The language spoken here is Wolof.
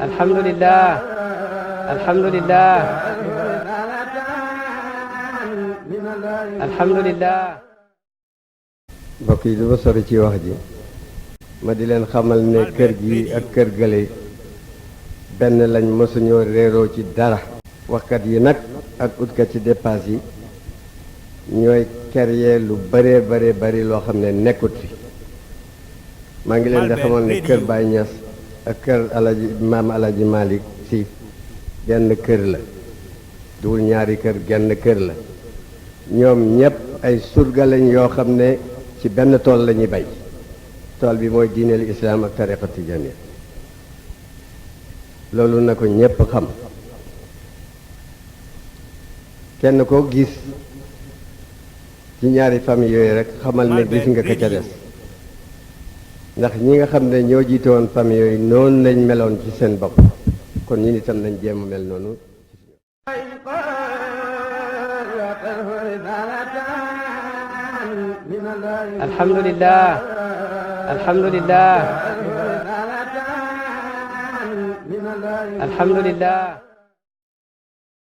alhamdulillah alhamdulillah alhamdulillah. mbokk yi du ma sori ci wax ji ma di leen xamal ne kër gi ak kër gële benn lañ mësuñoo réeroo ci dara. waxkat yi nag ak utkat ci dépasse yi ñooy créer lu bëree bari loo xam ne nekkut fi. maa ngi leen di xamal ne kër Baye Niass ak kër alaji maam alaji Malick Sy genn kër la, duwul ñaari kër, genn kër la. ñoom ñépp ay surga lañ yoo xam ne ci benn tool la ñuy bay. tool bi mooy diineel islaam ak tariqa tijaaniya. loolu na ko ñépp xam. kenn koo gis ci ñaari famille yooyu rek xamal ne gis nga ko ca des, ndax ñi nga xam ne ñoo jiite woon famille yooyu noonu lañ meloon ci seen bopp, kon ñun itam nañ jéem a mel noonu. alhamdulillah alhamdulillah alhamdulillah.